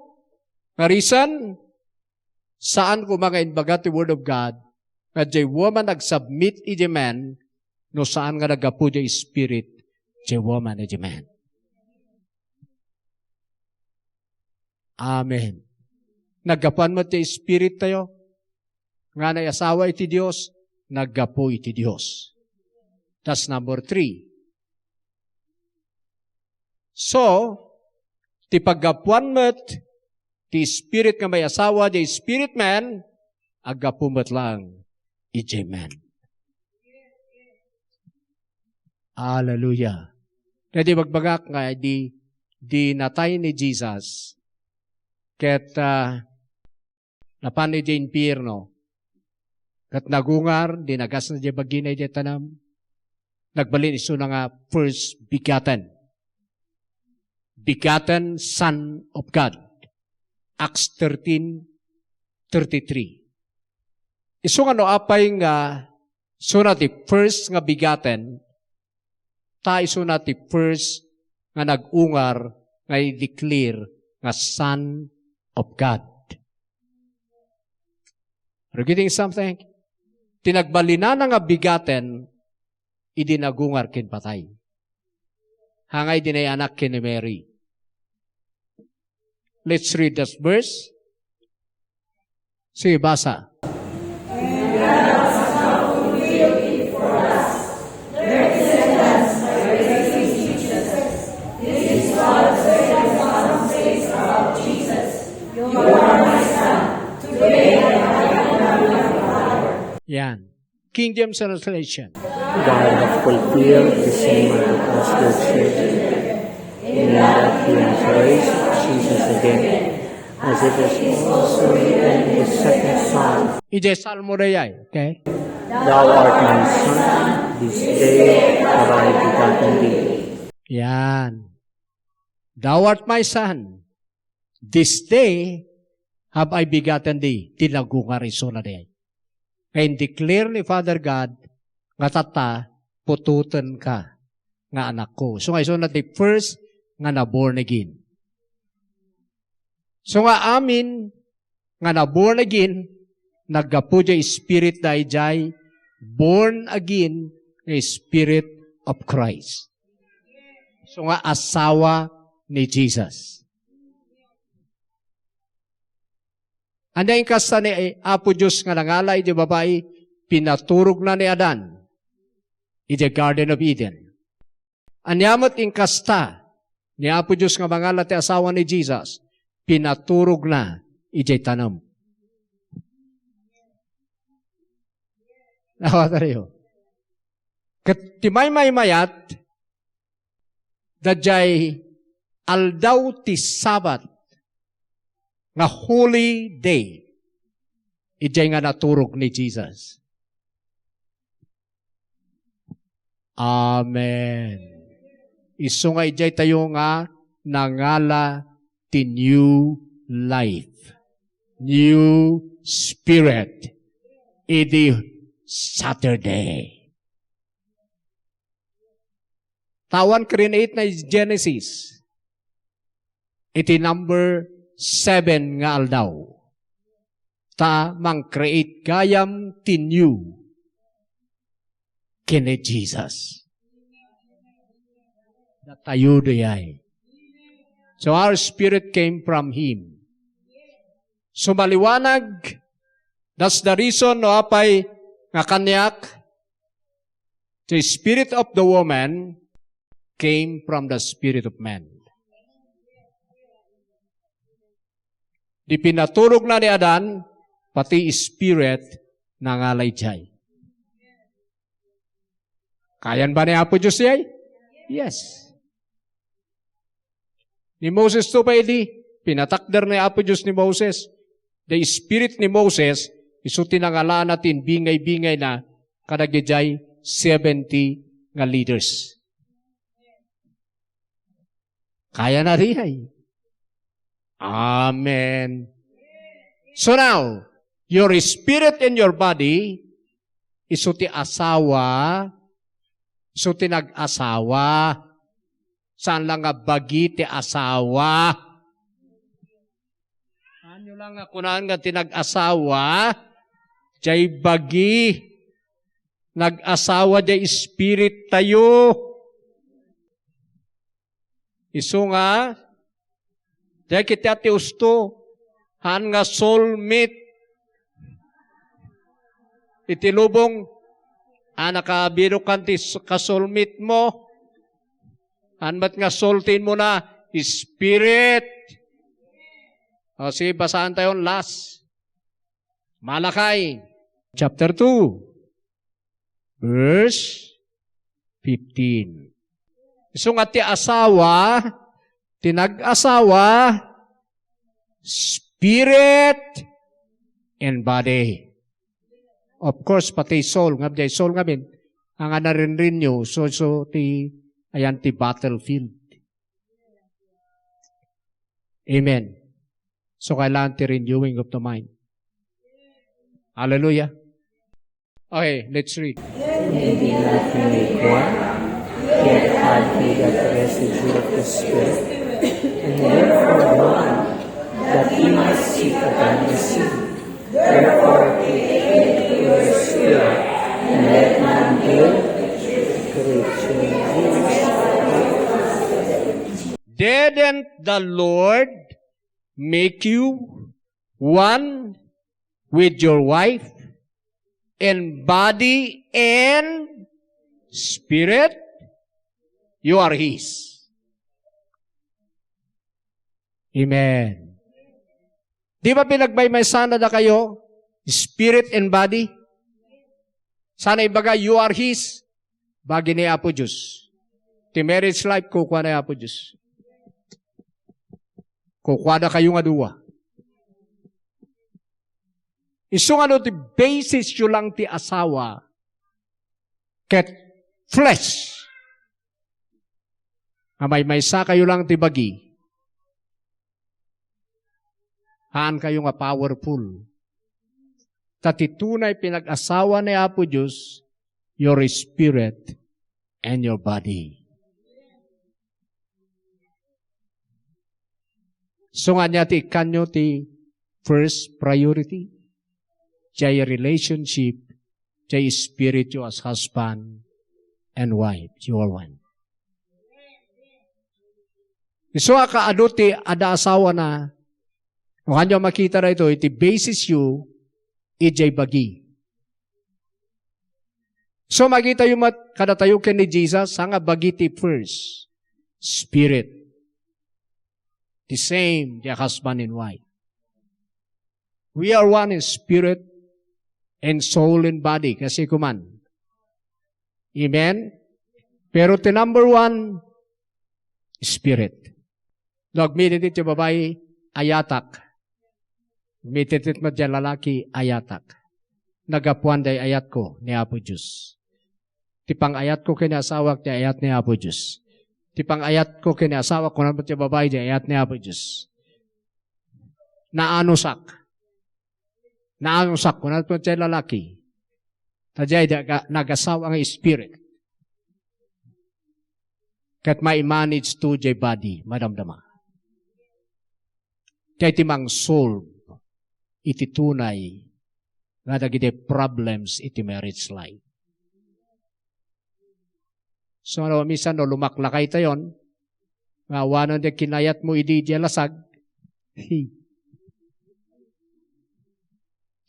nga reason, saan koma nga imbaga ti Word of God, nga diay woman agsubmit idiay man, no saan nga naggapu diay spirit, diay woman idiay man. Amen. Naggapuan met ti spirit tayo, nga naiasawa iti Dios, naggapu iti Dios. That's number three. So, ti paggapuan met ti spirit nga maiasawa, diay spirit man, aggapu met lang idiay man. Hallelujah. Kaya di magbagak nga di, di natay ni Jesus. Ket, ah, napan idiay impierno. Ket nagungar, di nagasna diay bagina idiay tanam. Nagbalin isuna nga first begotten. Begotten Son of God. Acts thirteen thirty-three. Isu nga no apay nga isuna ti first nga begotten, ta isuna ti first nga nagungar nga i-declare nga Son of God. Are you getting something? Ti nagbalinana nga begotten, idi nagungar ken patay. Hangay idi naianak ken ni Mary. Let's read that verse. Sige, basa. Yan. King James Translation. God hath fulfilled the same unto us their children, in that he hath raised up Jesus again, as it is also written in the second Psalm. Idiay Salmo dayay, okay? Thou art my son, this day have I begotten thee. Yan. Thou art my son, this day have I begotten thee. Ti nagungar isuna dayay. Nga in-declare ni Father God nga tatta, putotenka nga anakko. So nga isuna ti first nga na-born again. So nga amin nga na-born again, naggapu diay spirit da idiay born again nga Spirit of Christ. So nga asawa ni Jesus. Ania inkasta ni Apo Dios nga nangala idiay babai? Pinaturogna ni Adan idiay Garden of Eden. Ania met inkasta ni Apo Dios nga mangala ti asawa ni Jesus? Pinaturogna idiay tanem. Nawatayo. Ket ti maymaymayat, daydiay aldaw ti Sabbath nga holy day, idiay nga naturog ni Jesus. Amen. Isu nga idiay tayo nga nangala ti new life, new spirit, idi Saturday. Awan create na Genesis. Iti number seven nga aldaw, ta mang-create gayam ti new ken ni Jesus. Datayo dayay. So our spirit came from Him. So maliwanag, that's the reason no apay nga kaniak, the spirit of the woman came from the spirit of man. Di pinaturogna ni Adan, pati spirit nangalay jay. Kayan ba ni Apo Dios jay? Yes. Ni Moses to pay di, pinatakder ni Apo Dios ni Moses. The spirit ni Moses, isu ti nangalana ti imbingay-bingayna kadagijay seventy nga leaders. Kayana dayay. Amen. So now, your spirit and your body, isu ti asawa, isu ti nag-asawa. Saan lang nga bagi ti asawa. Anyo lang nga kunaan nga ti nag-asawa, jay bagi, nag-asawa jay spirit tayo. Isu nga, jay kiti a ti usto, haan nga soulmate. Iti lubong, a, nakabirok kan ti s-, ka-soulmate mo. Haan met nga sultin mo na, spirit. O, sige, basaan tayo last. Malachi, chapter two, verse fifteen. Isu nga ti asawa, ti nag-asawa, spirit and body. Of course, pati soul, nga jay soul ngamin, haan nga narinrenew, so, so ti, ayan ti battlefield. Amen. So, kailangan ti renewing of the mind. Hallelujah. Okay, let's read. Maybe not make one, yet add he that residue of the Spirit, and therefore one, that he might seek upon the seed. Therefore, take heed to your spirit, and let none guilt. Didn't the Lord make you one with your wife in body and spirit? You are His. Amen. Di ba pinagmaymaysa na da kayo? Spirit and body? Sana ibaga, you are His. Bagi ni Apo Diyos. Ti marriage life, kukua ni Apo Diyos. Kukua da kayo nga dua. Isu nga no ti basis yo lang ti asawa, ket flesh, nga maymaysa kayo lang ti bagi, haan kayo nga powerful. Ta ti tunay pinag-asawa ni Apo Diyos, your spirit and your body. So nga niya ti ikkanyo ti first priority, jay relationship, jay spirit yo as husband and wife, you are one. Isu a kaadu ti adda asawana, no kanyo makita daytoy, iti basis yo, idiay bagi. So, makita yo met, kadatayo ken ni Jesus, haan nga bagi ti first, spirit. The same, the husband and wife. We are one in spirit and soul and body, kasi kuman. Amen? Pero ti number one, spirit. No agmititit ti babai, ayatak. Agmititit met ti lalaki, ayatak. Naggapuan ti ayatko ni Apo Diyos. Ti pang-ayatko ken ni asawak, ti ayat ni Apo Diyos. Ti pang-ayatko ken ni asawak, kunana met ti babai, ti ayat ni Apo Diyos. Naanusak. Naanusak, kunana met ti lalaki. Ta diay naga-, nagasawa nga spirit. ket ma-manage to jay body, madamdama. Jay ti mangsolve iti tunay nga dagiti problems iti marriage life. So, no, minsan, no, lumaklakay tayon, nga awanen ti kinayatmo idi diay lasag.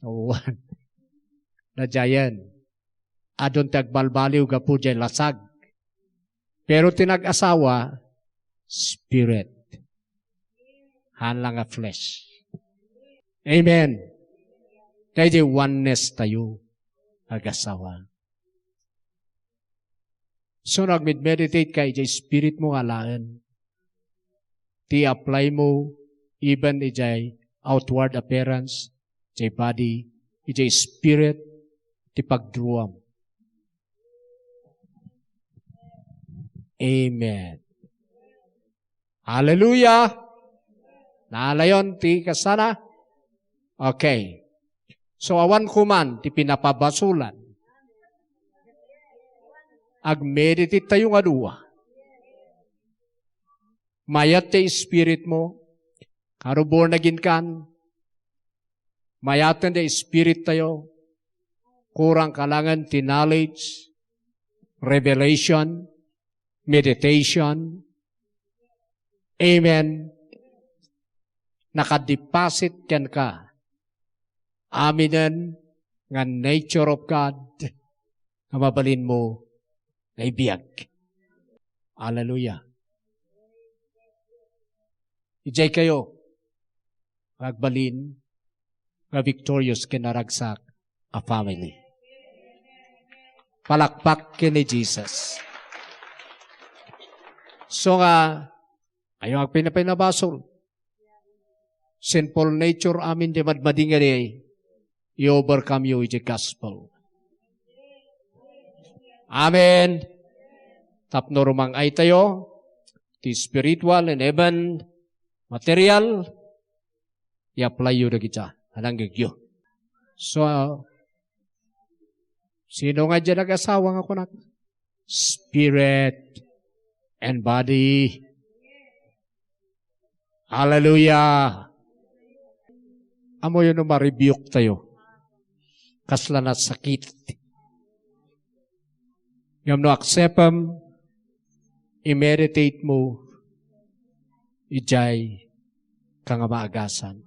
Awan. Nadiayen. Adun ti agbalbaliw gapu diay lasag. Pero ti nag-asawa, spirit. Haan la nga flesh. Amen. Daydi oneness tayo, agassawa. So, nagmedmeditate ka idiay spirit mo nga alaen. Ti apply mo, even idiay outward appearance, idiay body, idiay spirit, ti pagdruam. Amen. Hallelujah! Naalayon ti kasana? Okay. So, awan koman ti pinapabasolan. Agmeditate tayo nga dua. Mayat ti spirit mo. Kano born again kan? Mayaten ti spirit tayo. Kurang ka langen ti knowledge, revelation, meditation. Amen. Nakadeposit kenka aminen nga nature of God nga mabalinmo nga ibiag. Hallelujah. Idiay kayo nga agbalin nga victorious ken naragsak a family. Palakpak ken ni Jesus. So nga, ayo agpinapinabasol. Sinful nature amin ti madmadingani, i-overcome yo iti gospel. Amen. Tapno rumang-ay tayo, ti spiritual and even material, i-apply yo dagita, ananggegyo. So, sino nga diay nag-asawa nga kunak? Spirit and body. Hallelujah! Amoyo no ma-rebuke tayo. Kasla nasakit. Ngem no acceptem, i-meditate mo, idiay ka nga maagasan.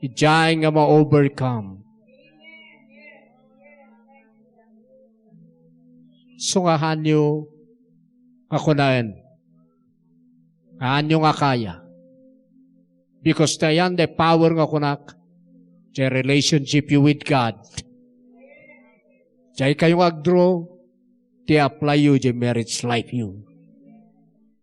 Idiay nga ma-overcome. So nga hanyo nga kunaen, hanyo nga kaya. Because ti ayan the power nga kunak, the relationship you with God. Diay kayo nga agdraw, ti apply you, the marriage life you.